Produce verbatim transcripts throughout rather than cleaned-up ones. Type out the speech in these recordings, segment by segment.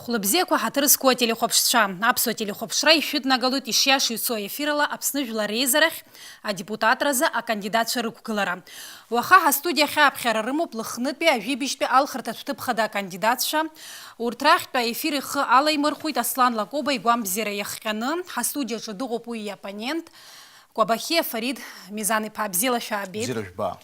Хәлыбзиақәа, ҳаҭыр зқәу ателехәаԥшцәа, аԥсуа телехәаԥшра ишәыднагалоит ишиашоу ицо аефирала Аԥсны Жәлар Реизарахь адепутатразы акандидатцәа рықәгылара. Уаха ҳастудиа ахь ааԥхьара рымоуп Лыхнытәи ажәибжьтәи алхырҭатә ҭыԥ хада акандидатцәа. Урҭ рахьтә аефир ихы алаимырхәеит Аслан Лакоба игәамбзиара иахҟьаны. Ҳастудиаҿы дыҟоуп уи иоппонент, Кәабахиа Фарид Мизан-иԥа, бзиала шәаабеит. Бзиара жәба.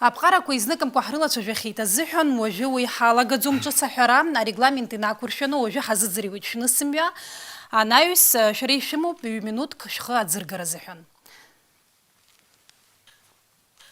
Аԥҟарақәа изныкымкәа ҳрылацәажәахьеит азыҳәан, уажәы уи ҳалагаӡом, ҿыц аҳәара, арегламент инақәыршәаны уажәы ҳазыӡырҩуеит шәнысымҩа. Анаҩс, шәара ишәымоуп ҩ-минуҭк шәхы аӡыргара азыҳәан.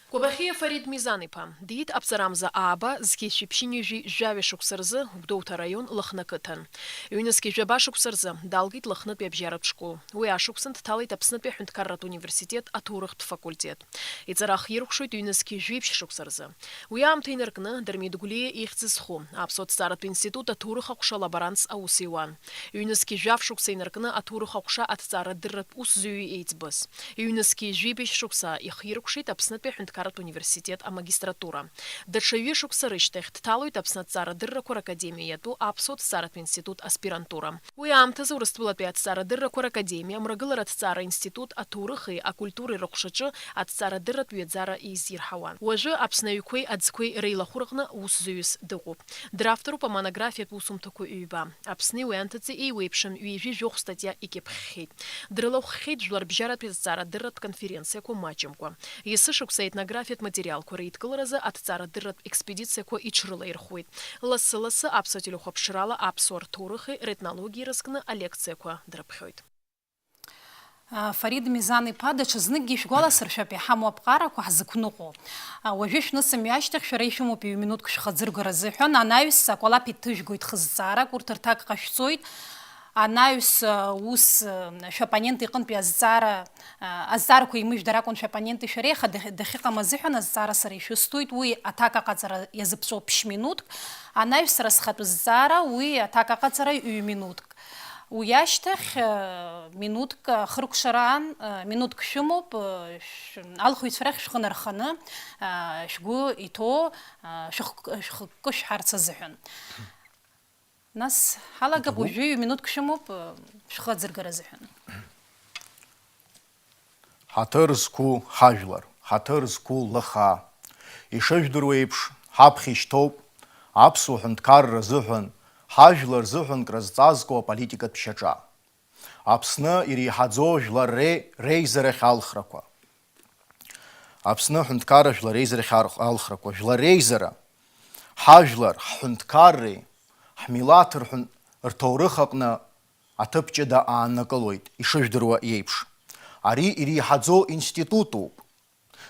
Кәабахиа Фарид Мизан-иԥа диит аԥҵарамза ааба зқьи шәиԥшьынҩажәи жәаҩа шықәса рзы Гәдоуҭа араион Лыхны ақыҭан. Ҩнызқьи жәаба шықәса рзы далгеит Лыхнытәи абжьаратә школ. Уи ашықәсан дҭалеит Аԥснытәи аҳәынҭқарратә университет аҭоурыхтә факультет. Иҵара ахиркәшоит ҩнызқьи жәиԥшь шықәса рзы. Уи аамҭа инаркны Дырмит Гәлиа ихьӡ зху Аԥсуа аҭҵааратә институт аҭоурых аҟәша алаборантс аус иуан. Ҩнызқьи жәаф шықәса инаркны аҭоурых аҟәша аҭҵаарадырратә усзуҩы еиҵбыз. Ҩнызқьи жәибжь шықәса ихиркәшеит Аԥснытәи аҳәынҭқарратә университет амагистратура. Даҽа ҩышықәса рышьҭахь дҭалоит Аԥсны аҭҵаарадыррақәа ракадемиа иатәу Аԥсуа ҭҵааратә институт аспирантура. Уи аамҭазы Урыстәылатәи аҭҵаарадыррақәа ракадемиа, Мрагыларатә ҭҵаара институт аҭоурыхи акультуреи рыҟәшаҿы аҭҵаарадырратә ҩаӡара еизирҳауан. Уажәы Аԥсны аҩқәеи аӡқәеи реилахәыраҟны усзуҩыс дыҟоуп. Дравторуп амонографиатә усумҭақәа ҩба. Аԥсни уи анҭыҵи еиуеиԥшым ҩажәи жәохә статиа икьыԥхьхьеит. Дрылахәхьеит жәларбжьаратәи азҵаарадырратә конференциақәа маҷымкәа. Есышықәса аетнографиатә материалқәа реидкыларазы аҭҵаарадырратә експедициақәа иҽрылаирхәуеит. Лассы-лассы аԥсуа телехәаԥшрала аԥсуа рҭоурыхи ретнологиеи рызкны алекциақәа дрыԥхьоит. Фарид Мизан-иԥа, даҽазныкгьы шәгәаласыршәап иҳамоу аԥҟарақәа ҳзықәныҟәо. Уажәы шәнысымҩа ашьҭахь шәара ишәымоуп ҩ-минуҭк шәхы аӡыргара азыҳәан. Анаҩс акәалаԥ иҭыжәгоит хызҵаарак, урҭ рҭак ҟашәҵоит. Анаҩс, ус, шәоппонент иҟынтәи азҵаара, азҵаарақәа еимыжәдар акәын шәоппоненти шәареи, аха дахь-, дахьыҟам азыҳәан азҵаара сара ишәысҭоит. Уи аҭак аҟаҵара иазыԥҵәоуп ԥшь-минуҭк. Анаҩс сара схатәы зҵаара, уи аҭак аҟаҵара ҩ-минуҭк. Уи ашьҭахь, э, минуҭк ахыркәшара аан, э, минуҭк шәымоуп, э, шә-, алхыҩцәа рахь шәхы нарханы, э, шәгәы иҭоу, э, шәыхк-, шәхкы шәҳарц азыҳәан. Нас ҳалагап, уажәы ҩ-минуҭк шәымоуп, э, шәхы аӡыргара азыҳәан. Ҳаҭыр зқәу ҳажәлар, ҳаҭыр зқәу лыхаа. Ишыжәдыруа еиԥш, ҳаԥхьа ишьҭоуп аԥсуа ҳәынҭқарра азыҳәан, ҳажәлар рзыҳәан крызҵазкуа аполитикатә шьаҿа. Аԥсны иреиҳаӡоу жәлар ре-, реизарахь алхрақәа. Аԥсны аҳәынҭқарра жәлар реизарахь арх-, алхрақәа. Жәлар реизара, ҳажәлар, ҳҳәынҭқарреи, ҳмилаҭ рҳәын-, рҭоурых аҟны аҭыԥ ҷыда ааннакылоит, ишыжәдыруа иеиԥш. Ари иреиҳаӡоу институтуп.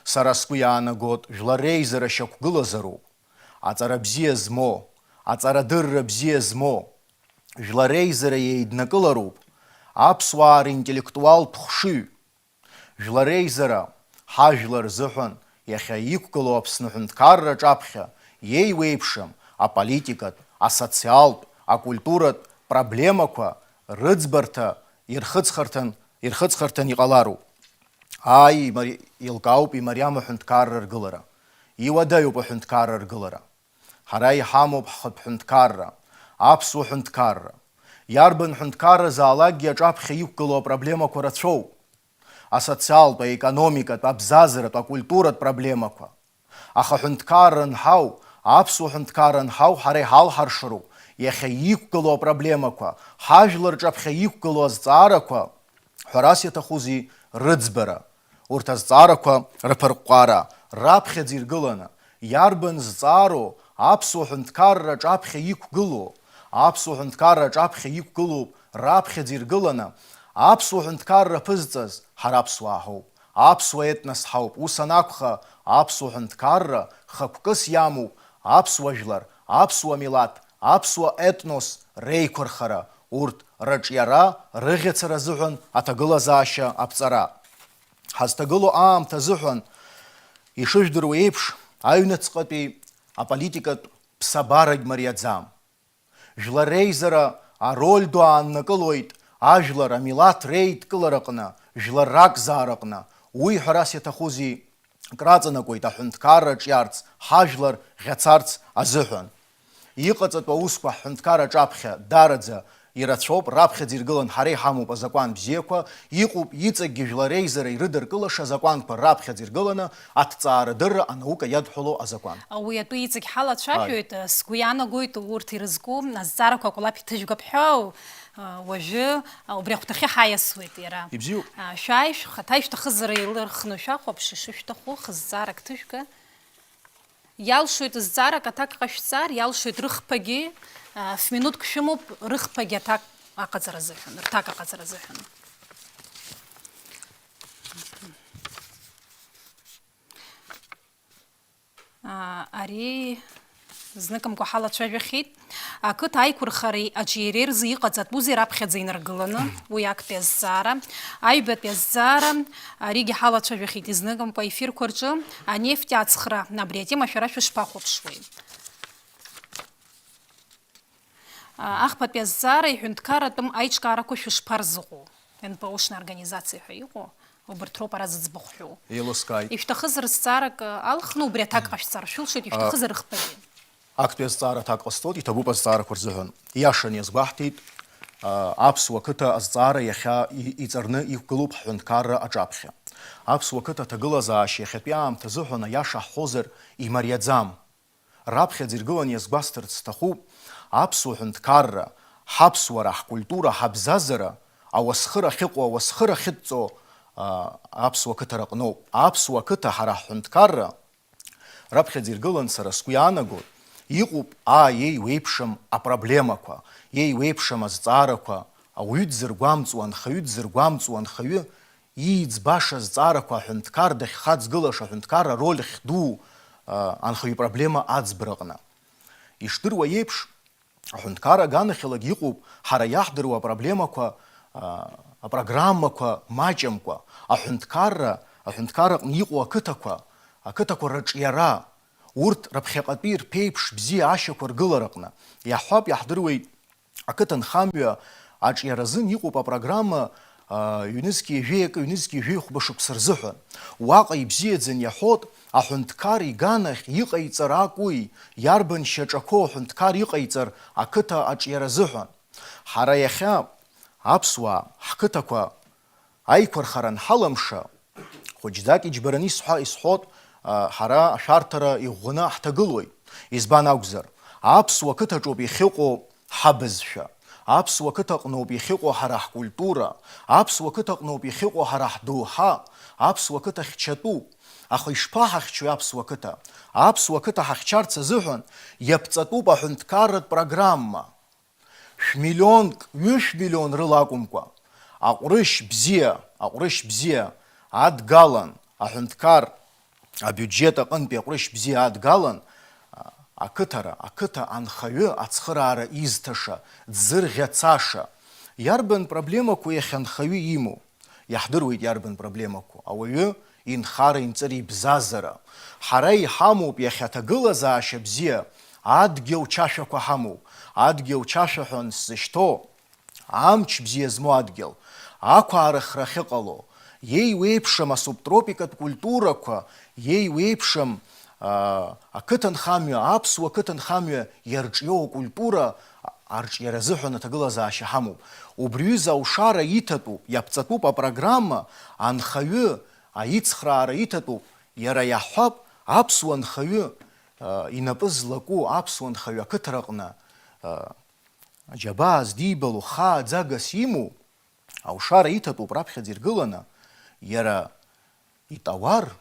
Сара сгәы иаанагоит, жәлар реизара шьақәгылазароуп. Аҵара бзиа змоу, аҵарадырра бзиа змоу, жәлар реизара еиднакылароуп аԥсуаа ринтеллектуалтә хшыҩ. Жәлар реизара, ҳажәлар рзыҳәан иахьа иқәгылоу Аԥсны аҳәынҭқарра аҿаԥхьа иеиуеиԥшым аполитикатә, асоциалтә, акультуратә проблемақәа рыӡбарҭа ирхыҵхырҭан, ирхыҵхырҭан иҟалароуп. Ааи, имари-, еилкаауп имариам аҳәынҭқарра аргылара. Иуадаҩуп аҳәынҭқарра аргылара. Ҳара иҳамоуп ҳхатә ҳәынҭқарра, аԥсуа ҳәынҭқарра. Иарбан ҳәынҭқарразаалакгьы аҿаԥхьа иқәгылоу апроблемақәа рацәоуп. Асоциалтә, аекономикатә, абзазаратә, акультуратә проблемақәа. Аха ҳәынҭқарра анҳау, аԥсуа ҳәынҭқарра анҳау ҳара иҳалҳаршароуп иахьа иқәгылоу апроблемақәа, ҳажәлар рҿаԥхьа иқәгылоу азҵаарақәа, ҳәарас иаҭахузеи, рыӡбара, урҭ азҵаарақәа рыԥырҟәҟәара, раԥхьаӡа иргыланы, иарбан зҵаароу аԥсуа ҳәынҭқарра аҿаԥхьа иқәгылоу, аԥсуа ҳәынҭқарра аҿаԥхьа иқәгылоуп раԥхьаӡа иргыланы, аԥсуа ҳәынҭқарра аԥызҵаз ҳара аԥсуаа ҳауп, аԥсуа етнос ҳауп, ус анакәха, аԥсуа ҳәынҭқарра хықәкыс иамоуп аԥсуа жәлар, аԥсуа милаҭ, аԥсуа етнос реиқәырхара, урҭ рыҿиара, рыӷьацара азыҳәан аҭагылазаашьа аԥҵара. Ҳазҭагылоу аамҭа азыҳәан, ишыжәдыруа еиԥш, аҩныҵҟатәи аполитикатә ԥсабарагь мариаӡам. Жәлар реизара ароль ду ааннакылоит ажәлар, амилаҭ реидкылараҟны жәлар ракзаараҟны, уи ҳәарас иаҭахузеи, краҵанакуеит аҳәынҭқарра ҿиарц, ҳажәлар ӷьацарц азыҳәан. Иҟаҵатәу аусқәа ҳҳәынҭқарра аҿаԥхьа дараӡа ирацәоуп, раԥхьаӡа иргылан ҳара иҳамоуп азакәан бзиақәа, иҟоуп иҵегьгьы жәлар реизара ирыдыркылаша азакәанқәа раԥхьаӡа иргыланы аҭҵаарадырра анаука иадҳәало азакәан. Уи атәы иҵегь ҳалацәажәоит, сгәы иаанагоит, урҭ ирызку азҵаарақәа акәалаԥ иҭыжьгап ҳәа, уажәы убри ахәҭахьы ҳаиасуеит иара. Ибзиоуп. Шәааи, шәхаҭа ишәҭахызар еилырхны шәахәаԥш, ишышәҭаху, хызҵаарак ҭыжәга. Иалшоит зҵаарак аҭак ҟашәҵар, иалшоит рыхԥагьы, а, ф-минуҭк шәымоуп, рыхԥагьы аҭак аҟаҵара азыҳәан, рҭак аҟаҵара азыҳәан. А, ари зныкымкәа ҳалацәажәахьеит. Ақыҭа аиқәырхареи аҿиареи рзы иҟаҵатәузеи раԥхьаӡа инаргыланы, уи актәи азҵаара, аҩбатәи азҵаара, аригьы ҳалацәажәахьеит изныкымкәа аефирқәа рҿы, анефть ацхра, абри атема шәара шәышԥахәаԥшуеи? А, ахԥатәи азҵаара, иҳәынҭқарратәым аиҿкаарақәа шәышԥарзыҟоу? Н П О-шна организациа ҳәа иҟоу, убарҭ роуп ара зыӡбахә ҳәоу. Еилыскааит. Ишәҭахызар зҵаарак алхны убри аҭак ҟашәҵар шәылшоит, ишәҭахызар рыхԥагьы. Актәи азҵаара аҭак ҟасҵоит, иҭабуп азҵаарақәа рзыҳәан. Иашаны иазгәаҳҭеит, а, аԥсуа қыҭа азҵаара иахьа и-, иҵарны иқәгылоуп ҳҳәынҭқарра аҿаԥхьа. Аԥсуа қыҭа аҭагылазаашьа иахьатәи аамҭа азыҳәан аиаша ҳҳәозар имариаӡам. Раԥхьаӡа иргыланы иазгәасҭарц сҭахуп, аԥсуа ҳәынҭқарра, ҳаԥсуара, ҳкультура, ҳабзазара, ауасхыр ахьыҟоу, ауасхыр ахьыдҵо, а, аԥсуа қыҭа рыҟноуп. Аԥсуа қыҭа ҳара ҳҳәынҭқарра, раԥхьаӡа иргылан сара сгәы иаанагоит, иҟоуп, аа, иеиуеиԥшым апроблемақәа, иеиуеиԥшым азҵаарақәа, ауаҩы дзыргәамҵуа, анхаҩы дзыргәамҵуа, анхаҩы ииӡбаша зҵаарақәа аҳәынҭқар дахьхаҵгылаша аҳәынҭқарра ароль хьду, а, анхаҩы ипроблема аӡбраҟны. Ишдыруа еиԥш, аҳәынҭқарра аганахьалагь иҟоуп ҳара иаҳдыруа апроблемақәа, а, апрограммақәа маҷымкәа, аҳәынҭқарра, аҳәынҭқарраҟны иҟоу ақыҭақәа, ақыҭақәа рыҿиара, урҭ раԥхьаҟатәи рԥеиԥш бзиа ашьақәыргылараҟны. Иаҳҳәап, иаҳдыруеит, ақыҭанхамҩа аҿиаразын иҟоуп апрограмма, а, ҩнызқьи ҩажәи акы, ҩнызқьи ҩажәи хәба шықәса рзыҳәан. Уаҟа ибзиаӡаны иаҳәоит, аҳәынҭқар иганахь иҟаиҵар акәуи, иарбан шьаҿақәоу аҳәынҭқар иҟаиҵар ақыҭа аҿиара азыҳәан. Ҳара иахьа аԥсуаа ҳқыҭақәа аиқәырхара анҳалымша, хәыҷӡак иџьбараны исҳәа-, исҳәот, а, ҳара ашәарҭара иӷәӷәаны ҳҭагылоит. Избан акәзар, аԥсуа қыҭаҿоуп иахьыҟоу ҳабызшәа, аԥсуа қыҭаҟноуп иахьыҟоу ҳара ҳкультура, аԥсуа қыҭаҟноуп иахьыҟоу ҳара ҳдоуҳа, аԥсуа қыҭа хьчатәуп. Аха ишԥаҳахьчои аԥсуа қыҭа? Аԥсуа қыҭа ҳахьчарц азыҳәан иаԥҵатәуп аҳәынҭқарратә программа. Шәмиллионк, ҩышә миллион рыла акәымкәа, аҟәрышь бзиа, аҟәрышь бзиа адгалан, аҳәынҭқар абиуџьет аҟынтәи аҟәрышь бзиа адгалан, а, ақыҭара, ақыҭа анхаҩы ацхыраара изҭаша, дзырӷьацаша. Иарбан проблемақәоу иахьа анхаҩы имоу? Иаҳдыруеит иарбан проблемақәоу. Ауаҩы инхара, инҵыра, ибзазара. Ҳара иҳамоуп иахьа аҭагылазаашьа бзиа, адгьыл чашәақәа ҳамоуп. Адгьыл чашәа ҳәа сзышьҭоу, амч бзиа змоу адгьыл, ақәаарыхра ахьыҟало, иеиуеиԥшым асубтропикатә культурақәа, иеиуеиԥшым, аа, ақыҭанхамҩа, аԥсуа қыҭанхамҩа иарҿиоу акультура арҿиара азыҳәан аҭагылазаашьа ҳамоуп. Убри аҩыза аушара иҭатәуп, иаԥҵатәуп апрограмма, анхаҩы аицхраара иҭатәуп, иара иаҳҳәап, аԥсуа нхаҩы, а, инапы злаку аԥсуа нхаҩы ақыҭараҟны, а, аџьабаа здибало, хааӡагас имоу, аушара иҭатәуп раԥхьаӡа иргыланы, иара итауар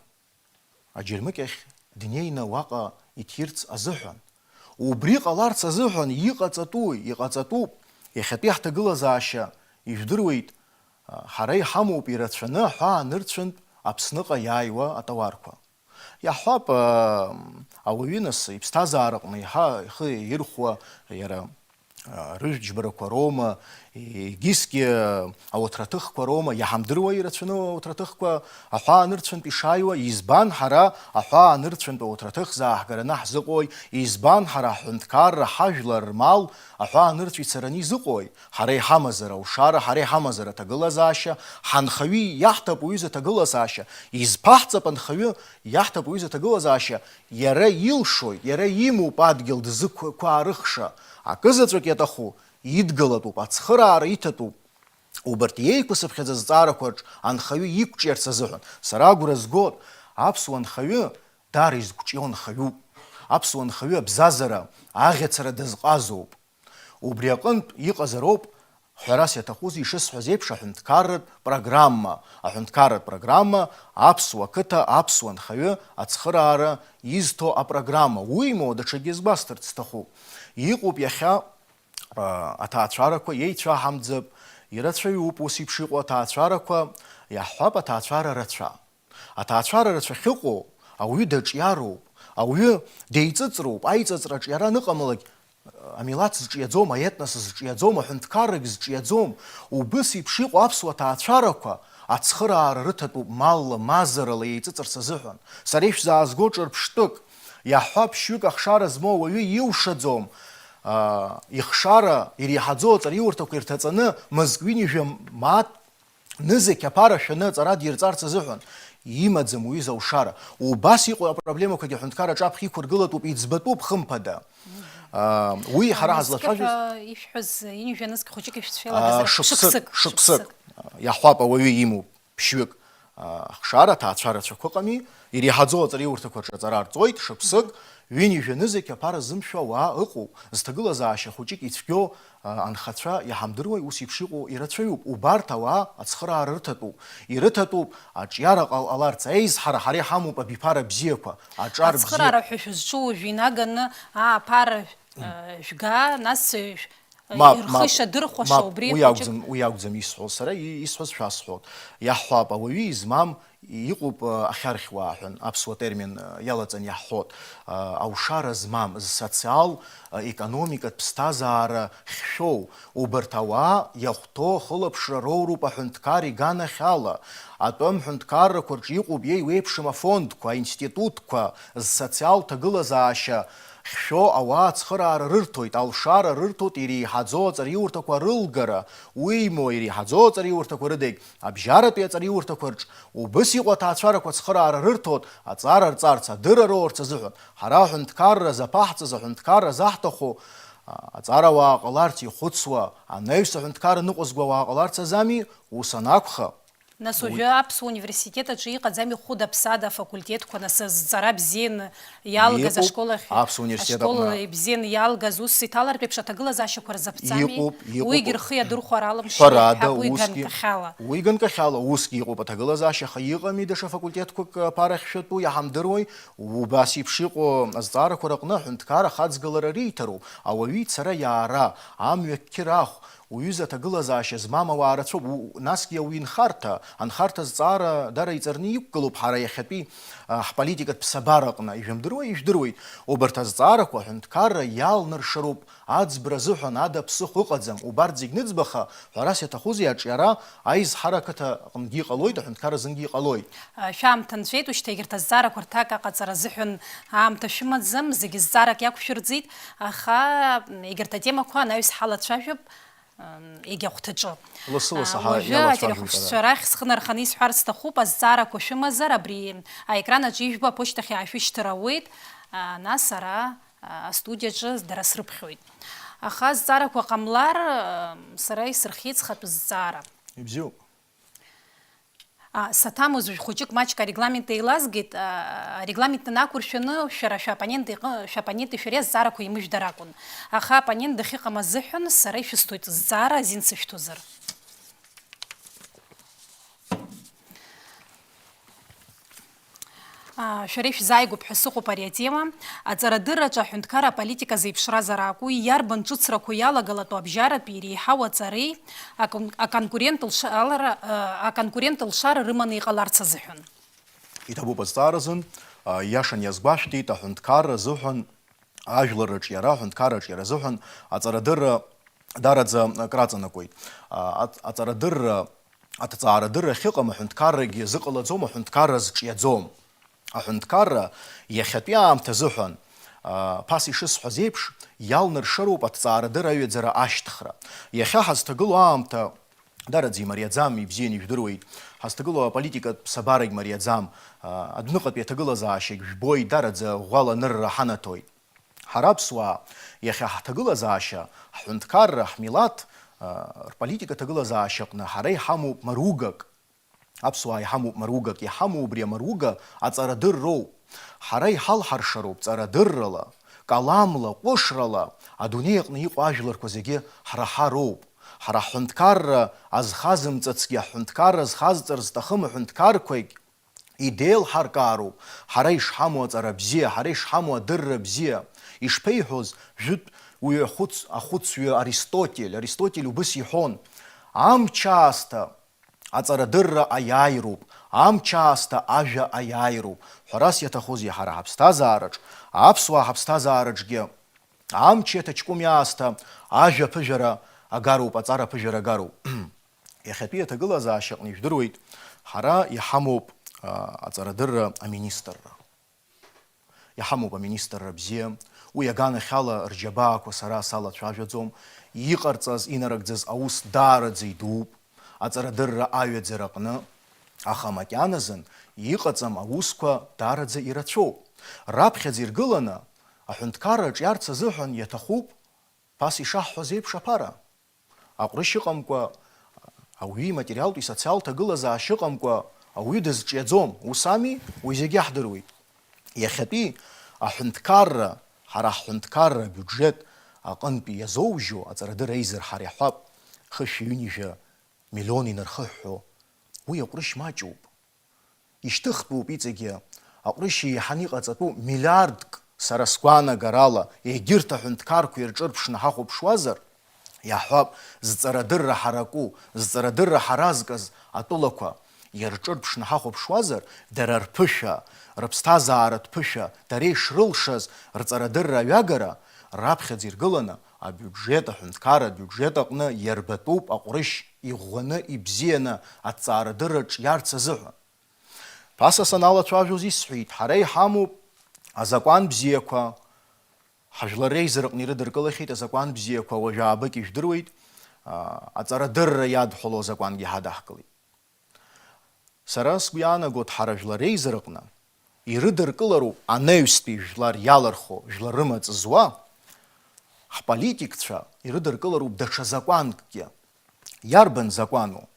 аџьармыкьахь днеины уаҟа иҭирц азыҳәан. Убри ҟаларц азыҳәан иҟаҵатәуи? Иҟаҵатәуп. Иахьатәи ҳҭагылазаашьа ижәдыруеит, ҳара иҳамоуп ирацәаны аҳәаа нырцәынтә Аԥсныҟа иааиуа атауарқәа. Иаҳҳәап, ауаҩы нас иԥсҭазаараҟны еиҳа ихы ирхәо иара рыжәтә џьбарақәа роума, егьысгьы ауаҭраҭыхқәа роума, иаҳамдыруа ирацәаны ауаҭраҭыхқәа аҳәаанырцәынтә ишааиуа, избан ҳара аҳәаанырцәынтә ауаҭраҭых зааҳгараны ҳзыҟои, избан ҳара ҳҳәынҭқарра, ҳажәлар рмал аҳәаанырцә ицараны изыҟои? Ҳара иҳамазар аушара, ҳара иҳамазар аҭагылазаашьа, ҳанхаҩы иаҳҭап уҩыза аҭагылазаашьа, изԥаҳҵап анхаҩы иаҳҭап уҩыза аҭагылазаашьа, иара илшоит, иара имоуп адгьыл дзықәқәаарыхша, акызаҵәык иаҭаху идгылатәуп, ацхыраара иҭатәуп. Убарҭ иеиқәсыԥхьаӡа зҵаарақәа рҿы анхаҩы иқәҿиарц азыҳәан, сара агәра згоит, аԥсуа нхаҩы даара изқәҿио нхаҩуп. Аԥсуа нхаҩы абзазара, аӷьацара дазҟазоуп. Убри аҟынтә иҟазароуп, ҳәарас иаҭахузеи, ишысҳәаз еиԥш, аҳәынҭқарратә программа, аҳәынҭқарратә программа, аԥсуа қыҭа, аԥсуа нхаҩы ацхыраара изҭо апрограмма. Уимоу, даҽакгьы згәасҭарц сҭахуп. Иҟоуп иахьа, а, аҭаацәарақәа, иеицәаҳамӡап, ирацәаҩуп ус еиԥш иҟоу аҭаацәарақәа, иаҳҳәап, аҭаацәара рацәа. Аҭаацәара рацәа ахьыҟоу, ауаҩы даҿиароуп, ауаҩы деиҵыҵроуп, аиҵыҵраҿ иара аныҟамлак, амилаҭ зҿиаӡом, аетнос зҿиаӡом, аҳәынҭқаррагь зҿиаӡом. Убыс еиԥш иҟоу аԥсуа ҭаацәарақәа ацхыраара рыҭатәуп малла, мазарала еиҵыҵырц азыҳәан. Сара ишәзаазго ҿырԥштәык, иаҳҳәап, ԥшьҩык ахшара змоу ауаҩы иушаӡом, аа, ихшара иреиҳаӡоу аҵараиурҭақәа ирҭаҵаны мызк ҩынҩажәа мааҭ нызқь аԥара шәаны аҵара дирҵарц азыҳәан, имаӡам уҩыза аушара. Убас иҟоу апроблемақәагьы аҳәынҭқарра аҿаԥхьа иқәыргылатәуп, иӡбатәуп, хымԥада. Аа, уи ҳара Анызкьы ҳазлацәажәаз ҳәа ишәҳәаз, ҩынҩажәа нызқь хәыҷык ишәцәеилага-, Аа, шықәсык, шықәсык, шықәсык. Шықәсык. Иаҳҳәап, ауаҩы имоуп, ԥшьҩык. Аа, ахшара, аҭаацәа рацәақәа ыҟами, иреиҳаӡоу аҵараиурҭақәа рҿы аҵара арҵоит, шықәсык, ҩынҩажәа нызқь аԥара зымшәо ауаа ыҟоуп, зҭагылазаашьа хәыҷык ицәгьоу, а, анхацәа, иаҳамдыруеи, ус еиԥш иҟоу ирацәаҩуп. Убарҭ ауаа ацхыраара рыҭатәуп. Ирыҭатәуп аҿиара ҟал-, ҟаларц аизҳара, ҳара иҳамоуп абиԥара бзиақәа, аҿар бзиа. Ацхыраара ҳәа шәызҿу уажә инаганы, аа, аԥара, э, жәга, нас, э, шә-, Мап, рхы мап, ишадырхәаша мап, убри уи хәыҷык акәӡам, уи акәӡам исҳәо, сара и-, исҳәаз шәасҳәот. Иаҳҳәап, ауаҩы измам Иҟоуп, а, ахьархьуа ҳәа аԥсуа термин, а, иалаҵаны иаҳҳәот, а, аушара змам, зсоциал, а, економикатә ԥсҭазаара хьшәоу, убарҭ ауаа иахәҭоу ахылаԥшра роуроуп аҳәынҭқар иганахьала. Атәым ҳәынҭқаррақәа рҿы иҟоуп иеиуеиԥшым афондқәа, аинститутқәа, зсоциал ҭагылазаашьа хьшәо ауаа ацхыраара рырҭоит, алшара рырҭоит иреиҳаӡоу аҵараиурҭақәа рылгара, уимоу, иреиҳаӡоу аҵараиурҭақәа рыдагь абжьаратәи аҵараиурҭақәа рҿы убыс иҟоу аҭаацәарақәа ацхыраара рырҭоит, аҵара рҵарц, адырра роурц азыҳәан. Ҳара аҳәынҭқарра заԥаҳҵаз, аҳәынҭқарра заҳҭаху, а, аҵарауаа ҟаларц ихәыцуа, анаҩс аҳәынҭқарра ныҟәызго ауаа ҟаларц азами? Ус анакәха, Нас уи уажәы Аԥсуа университет аҿы иҟаӡами хәыда-ԥсада афакультетқәа, нас зҵара бзианы иалгаз Иҟоуп, ашкол ахь, Аԥсуа университет ашкол аҟны. Бзианы иалгаз ус иҭалартә еиԥш аҭагылазаашьақәа рзаԥҵами? Иҟоуп, иҟоуп. Уигьы рхы иадырхәар алымшоит, Ҳәарада, ҳәа уи усгьы, ганкахьала. Уи ганкахьала усгьы иҟоуп аҭагылазаашьа, аха иҟами даҽа факультетқәак аԥара ахьшәатәу, иаҳамдыруеи, убас еиԥш иҟоу азҵаарақәа рыҟны аҳәынҭқар ахаҵгылара риҭароуп, ауаҩы ицара иаара, амҩа кьыр ахә, Уҩыза аҭагылазаашьа змам ауаа рацәоуп, у-, насгьы ауаҩы инхарҭа, анхарҭа зҵаара дара иҵарны иқәгылоуп ҳара иахьатәи, а, ҳполитикатә ԥсабара аҟны, ижәымдыруеи, ижәдыруеит, убарҭ азҵаарақәа аҳәынҭқарра иалнаршароуп, аӡбра азыҳәан ада ԥсыхәа ыҟаӡам, убарҭ зегь ныӡбаха, ҳәарас иаҭахузеи аҿиара аизҳара ақыҭа аҟынгьы иҟалоит, аҳәынҭқарра азынгьы иҟалоит. Шәаамҭа нҵәеит, ушьҭа егьырҭ азҵаарақәа рҭак аҟаҵара азыҳәан аамҭа шәымаӡам, зегьы зҵаарак иақәшәырӡит, аха егьырҭ атемақәа анаҩс ҳалацәажәап. Егьа хәҭаҿы. Лассы-лассы ҳа-, уажәы иалацәажәоит ателехәаԥшцәа ара. Рахь схы нарханы исҳәар сҭахуп, азҵаарақәа шәымазар, абри аекран аҿы ижәбо аԥошьҭахь иаашәышьҭыр ауеит, а, нас ара, а, астудиаҿы дара срыԥхьоит. Аха азҵаарақәа ҟамлар, а, сара исырхиеит схатәы зҵаара. Ибзиоуп. А, саҭамыз уажә хәыҷык маҷк арегламент еилазгеит, а, арегламент анақәыршәаны, шәара шәоппонент иҟы-, шәоппоненти шәареи азҵаарақәа еимыжәдар акәын. Аха оппонент дахьыҟам азыҳәан сара ишәысҭоит зҵаара азин сышәҭозар. А, шәара ишәзааигәоуп ҳәа сыҟоуп ари атема. Аҵарадырраҿы аҳәынҭқарра аполитика зеиԥшраз аракәу, иарбан ҿыцрақәоу иалагалатәу абжьаратәи иреиҳау аҵареи акон-, аконкурент лшалара, э, аконкурент лшара рыманы иҟаларц азыҳәан? Иҭабуп азҵаара азын, а, иашан иазгәашәҭеит, аҳәынҭқарра азыҳәан, ажәлар рыҿиара, аҳәынҭқарра аҿиара азыҳәан аҵарадырра дараӡа акраҵанакуеит. Аҵарадырра, аҭҵаарадырра ахьыҟам аҳәынҭқаррагьы зыҟалаӡом, аҳәынҭқарра зҿиаӡом. Аҳәынҭқарра иахьатәи аамҭа азыҳәан, ԥас ишысҳәаз еиԥш, иалнаршароуп аҭҵаарадырра аҩаӡара ашьҭыхра. Иахьа ҳазҭагылоу аамҭа дараӡа имариаӡам, ибзианы ижәдыруеит. Ҳазҭагылоу аполитикатә ԥсабарагь мариаӡам, адәныҟатәи аҭагылазаашьагь жәбоит, дараӡа ӷәӷәала анырра ҳанаҭоит. Ҳара аԥсуаа, иахьа ҳҭагылазаашьа, ҳҳәынҭқарра, ҳмилаҭ, рполитика аҭагылазаашьаҟны ҳара иҳамоуп маругак. Аԥсуаа иҳамоуп маругак, иҳамоу убри амаруга аҵарадырроуп. Ҳара иҳалҳаршароуп ҵарадыррала, каламла, ҟәышрала, адунеи аҟны иҟоу ажәларқәа зегьы ҳраҳароуп. Ҳара ҳҳәынҭқарра азхазымҵацгьы, ҳҳәынҭқарра зхазҵар зҭахым аҳәынҭқарқәагь идеилҳаркаароуп, ҳара ишҳамоу аҵара бзиа, ҳара ишҳамоу адырра бзиа. Ишԥеиҳәоз жәытә уаҩы ахәыц-, ахәыцҩы Аристотель, Аристотель убыс иҳәон, амч аасҭа аҵарадырра аиааироуп, амч аасҭа ажәа аиааироуп. Ҳәарас иаҭахузеи, ҳара ҳаԥсҭазаараҿ, аԥсуаа ҳаԥсҭазаараҿгьы амч иаҭаҷкәым иаасҭа ажәа аԥыжәара агароуп, аҵара аԥыжәара агароуп. Иахьатәи аҭагылазаашьаҟны ижәдыруеит, ҳара иҳамоуп, а, аҵарадырра аминистрра. Иҳамоуп аминистрра бзиа. Уи аганахьала рџьабаақәа сара салацәажәаӡом. Иҟарҵаз, инарыгӡаз аус даараӡа идууп аҵарадырра аҩаӡараҟны, аха макьаназын иҟаҵам аусқәа даараӡа ирацәоуп. Раԥхьаӡа иргыланы, аҳәынҭқарра аҿиарц азыҳәан иаҭахуп, ԥас ишаҳҳәаз еиԥш, аԥара. Аҟәрышь ыҟамкәа, ауаҩы иматериалтә, исоциалтә ҭагылазаашьа ыҟамкәа ауаҩы дызҿиаӡом, ус ами? Уи зегьы иаҳдыруеит. Иахьатәи аҳәынҭқарра, ҳара ҳҳәынҭқарра абиуџьет аҟынтәи иазоужьу аҵарадырра аизырҳара иаҳәап, хышәи ҩынҩажәа миллион инархыҳәҳәо, уи аҟәрышь маҷуп. Ишьҭыхтәуп иҵегьы, аҟәрышь еиҳаны иҟаҵатәу миллиардк, сара сгәаанагарала, егьырҭ аҳәынҭқарқәа ирҿырԥшны ҳахәаԥшуазар, иаҳҳәап, зҵарадырра ҳараку, зҵарадырра ҳаразкыз атәылақәа ирҿырԥшны ҳахәаԥшуазар, дара рԥышәа, рыԥсҭазааратә ԥышәа, дара ишрылшаз рҵарадырра аҩагара, раԥхьаӡа иргыланы абиуџьет, аҳәынҭқарра абиуџьет аҟны иарбатәуп аҟәрышь иӷәӷәаны, ибзианы аҭҵаарадырра ҿиарц азыҳәан. Ԥаса саналацәажәоз исҳәеит, ҳара иҳамоуп азакәан бзиақәа, ҳажәлар реизараҟны ирыдыркылахьеит азакәан бзиақәа, уажә аабык ижәдыруеит, аа, аҵарадырра иадҳәалоу азакәангьы ҳадаҳкылеит. Сара сгәы иаанагоит, ҳара жәлар реизараҟны ирыдыркылароуп анаҩстәи жәлар иалырху, жәлар рымаҵ зуа, ҳполитикцәа ирыдыркылароуп даҽа закәанкгьы. Иарбан закәану?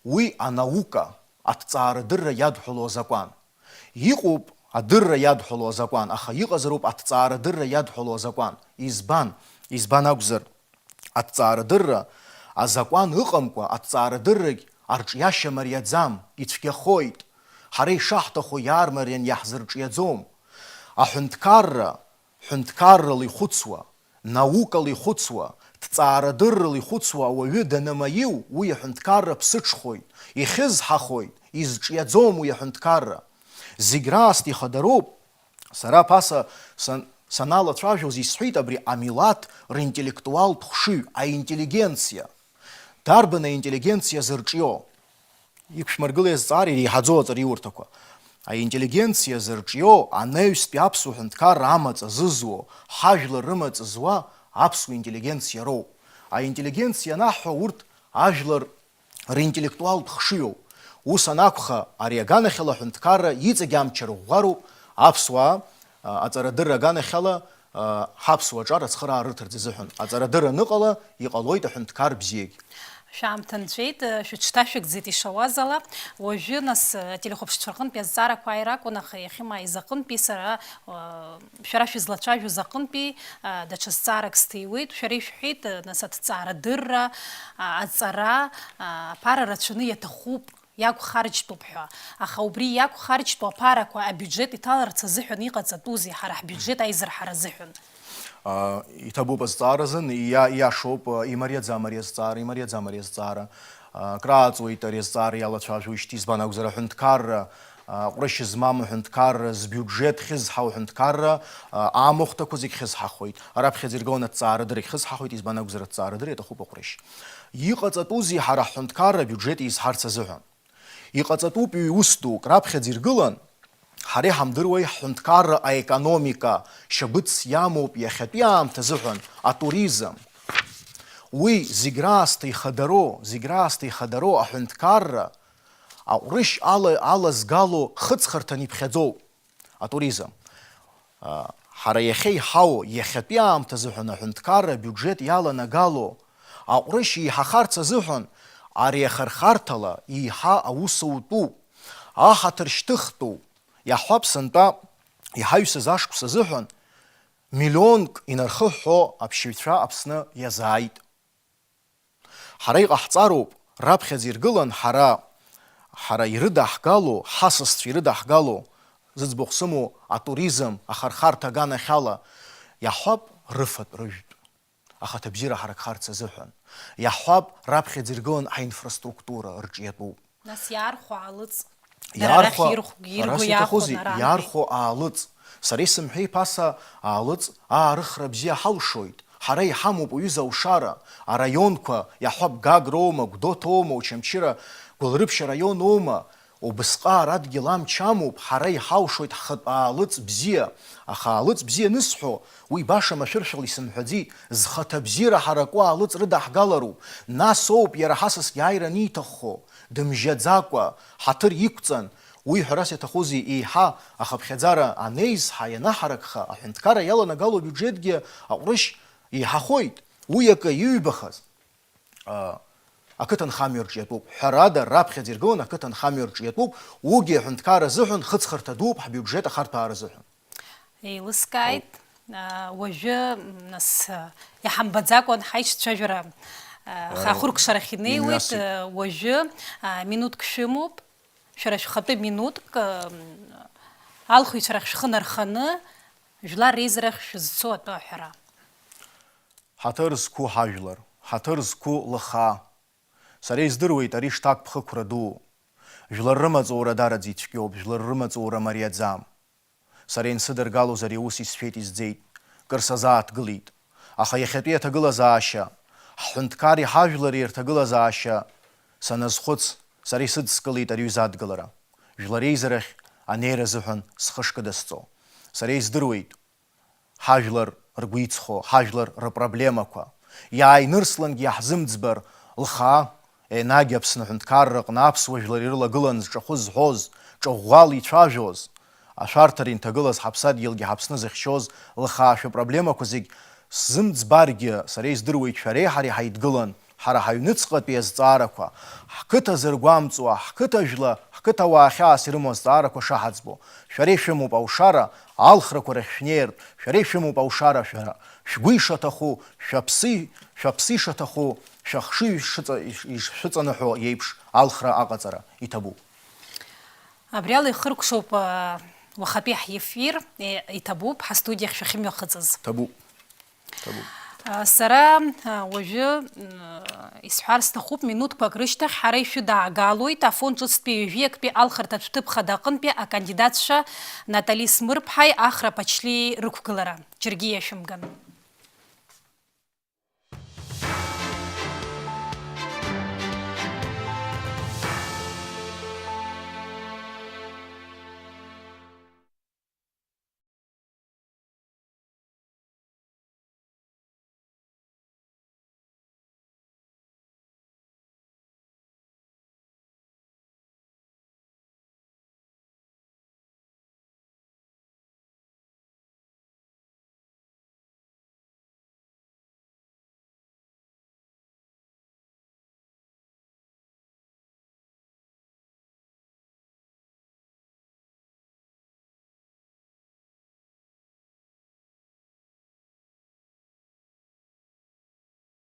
Уи анаука, аҭҵаарадырра иадҳәалоу азакәан. Иҟоуп адырра иадҳәалоу азакәан, аха иҟазароуп аҭҵаарадырра иадҳәалоу азакәан. Избан? Избан акәзар, аҭҵаарадырра азакәан ыҟамкәа, аҭҵаарадыррагь арҿиашьа мариаӡам, ицәгьахоит. Ҳара ишаҳҭаху иаармариан иаҳзырҿиаӡом. Аҳәынҭқарра, ҳәынҭқаррала ихәыцуа, наукала ихәыцуа, ҭҵаарадыррала ихәыцуа ауаҩы данамаиу, уи аҳәынҭқарра ԥсыҽхоит, ихьызҳахоит, изҿиаӡом уи аҳәынҭқарра. Зегь раасҭа ихадароуп. Сара ԥаса сан-, саналацәажәоз исҳәеит абри амилаҭ ринтеллектуалтә хшыҩ, аинтеллигенциа. Дарбан аинтеллигенциа зырҿио? Иқәшәмыргылеи азҵаара иреиҳаӡоу аҵариурҭақәа? Аинтеллигенциа зырҿио, анаҩстәи аԥсуа ҳәынҭқарра амаҵ азызуо, ҳажәлар рымаҵ зуа аԥсуа интеллигенциа роуп. Аинтеллигенциа анаҳҳәо, урҭ ажәлар ринтеллектуалтә хшыҩоуп. Ус анакәха, ари аганахьала аҳәынҭқарра иҵегь амчра ӷәӷәароуп аԥсуаа, а, аҵарадырра аганахьала, а, ҳаԥсуа аҿар ацхыраара рыҭарц азыҳәан. Аҵарадырра аныҟала, иҟалоит аҳәынҭқар бзиагь. Шәаамҭа нҵәеит, шәыҽҭашәыгӡеит ишауаз ала. Уажәы, нас, ателехәаԥшцәа рҟынтәи азҵаарақәа ааир акәын, аха иахьымааиз аҟынтәи сара, а, шәара шәызлацәажәоз аҟынтәи, а, даҽа зҵаарак сҭиуеит. Шәара ишәҳәеит, а, нас, аҭҵаарадырра, а, аҵара, а, аԥара рацәаны иаҭахуп, иақәхарџьтәуп ҳәа. Аха убри иақәхарџьтәу аԥарақәа абиуџьет иҭаларц азыҳәан иҟаҵатәузеи ҳара ҳбиуџьет аизырҳара азыҳәан? А, иҭабуп азҵаара азын, иа-, иашоуп, а, имариаӡам ари азҵаара, имариаӡам ари азҵаара. А, акрааҵуеит ари азҵаара иалацәажәоижьҭеи, избан акәзар, аҳәынҭқарра, Аҟәрышь змам аҳәынҭқарра, збиуџьеҭ хьызҳау аҳәынҭқарра, а, амахәҭақәа зегь хьызҳахоит. Раԥхьаӡа иргыланы аҭҵаарадырагь хьызҳахоит, избан акәзар, аҭҵаарадырагь аҭахуп аҟәрышь. Иҟаҵатәузеи ҳара ҳҳәынҭқарра абиуџьеҭ еизҳарц азыҳәан? Иҟаҵатәуп ҩ-ус дук, раԥхьаӡа иргылан, ҳара иҳамдыруеи ҳҳәынҭқарра аекономика шьабыцс иамоуп иахьатәи аамҭа азыҳәан атуризм. Уи зегь раасҭа ихадароу, зегь раасҭа ихадароу аҳәынҭқарра, аҟәрышь ала, алазгало хыҵхырҭан иԥхьаӡоуп атуризм. А, ҳара иахьа иҳау, иахьатәи аамҭазы ҳәа аҳәынҭқарра абиуџьет иаланагало аҟәрышь еиҳахарц азыҳәан ари ахырхарҭала еиҳа аус аутәуп, аҳаҭыр шьҭыхтәуп, иаҳҳәап, сынтәа иҳаҩсыз ашықәс азыҳәан миллионк инархыҳәҳәо аԥсшьаҩцәа Аԥсны иазааит. Ҳара иҟаҳҵароуп, раԥхьаӡа иргылан ҳара, ҳара ирыдаҳгало, ҳасасцәа ирыдаҳгало, зыӡбахә сымоу атуризм ахырхарҭа аганахьала, иаҳҳәап, рыфатә, рыжәтә, ахаҭабзиара ҳаракхарц азыҳәан, иаҳҳәап, раԥхьаӡа иргылан ҳаинфраструктура рҿиатәуп. Нас иаархәа аалыҵ. Дара арахь Иаархәа, ирхә-, ирго ҳәарас иаҭахузеи, иаахәон арантәи. Иаархәо аалыҵ. Сара исымҳәеи ԥаса аалыҵ, аарыхра бзиа ҳалшоит. Ҳара иҳамоуп уҩыза аушара, араионқәа, иаҳҳәап, Гагроума, Гәдоуҭоума, Очамчыра, Гәылрыԥшь араионоума, убысҟак адгьыл амч амоуп, ҳара иҳалшоит ҳхатә аалыҵ бзиа. Аха аалыҵ бзиа анысҳәо, уи баша машәыршәала исымҳәаӡеит, зхаҭабзиара ҳараку аалыҵ рыдаҳгалароуп. Нас оуп иара ҳасасгьы ааира аниҭаххо, дымжьаӡакәа, ҳаҭыр иқәҵан, уи ҳәарас иаҭахузеи, еиҳа ахыԥхьаӡара анеизҳа, ианаҳаракха, аҳәынҭқарра иаланагало абиуџьетгьы аҟәрышь еиҳахоит. Уи акы иҩбахаз, а, ақыҭанхамҩа рҿиатәуп. Ҳәарада, раԥхьаӡа иргыланы ақыҭанхамҩа рҿиатәуп. Уигьы аҳәынҭқарра азыҳәан хыҵхырҭа дууп ҳабиуџьет ахарҭәаара азыҳәан. Еилыскааит. Ауп. А, уажәы, нас, а, иҳамбаӡакәан ҳаишьцәажәара, а, Ара- хахәыркшарахь инеиуеит. Имҩасит. А, уажәы, а, минуҭк шәымоуп, шәара шәхатәы минуҭк, а, алхыҩцәа рахь шәхы нарханы, жәлар реизарахь шәызцу атәы аҳәара. Ҳаҭыр зқәу ҳажәлар, ҳаҭыр зқәу лыхаа. Сара издыруеит ари шҭак ԥхықәра дуу. Жәлар рымаҵура дараӡа ицәгьоуп, жәлар рымаҵура мариаӡам. Сара инсыдыргалоз ари аус исшәеит, изӡеит, кыр сазааҭгылеит. Аха иахьатәи аҭагылазаашьа, ҳҳәынҭқарреи ҳажәлари рҭагылазаашьа саназхәыц, сара исыдскылеит ари ҩыза адгылара. Жәлар реизарахь анеира азыҳәан схы шкыдысҵо. Сара издыруеит, ҳажәлар ргәы иҵхо, ҳажәлар рыпроблемақәа. Иааинырслангьы иаҳзымӡбар лхаа, енагь Аԥсны аҳәынҭқарра аҟны аԥсуа жәлар ирылагылан зҿахәы зҳәоз, ҿыӷәӷәала ицәажәоз, ашәарҭара инҭагылаз ҳаԥсадгьылгьы ҳаԥсны зыхьчоз лхаа шәыпроблемақәа зегь сзымӡбаргьы, сара издыруеит, шәареи ҳареи ҳаидгылан, ҳара ҳаҩныҵҟатәи азҵаарақәа, ҳқыҭа зыргәамҵуа, ҳқыҭа жәла, ҳқыҭауаа хьаас ирымоу азҵаарақәа шаҳаӡбо, шәара ишәымоуп аушара, алхрақәа рахь шәнеиртә, шәара ишәымоуп аушара, шәара шәгәы ишаҭаху, шәаԥсы, шәаԥсы ишаҭаху, шәыхшыҩ шыҵа-, иш-, ишшәыҵаныҳәо иеиԥш алхра аҟаҵара иҭабуп. Абри ала ихыркәшоуп, а, уахатәи ҳефир, е, иҭабуп ҳастудиахь шәахьымҩахыҵыз. Ҭабуп. Ҭабуп. А, сара, а, уажәы, м, исҳәар сҭахуп, минуҭқәак рышьҭахь ҳара ишәыдаагалоит Афон ҿыцтәи ҩажәи актәи алхырҭатә ҭыԥ хада аҟынтәи акандидатцәа Натали Смырԥҳаи Ахра Ԥачлиеи рықәгылара. Џьаргьы иашәымган.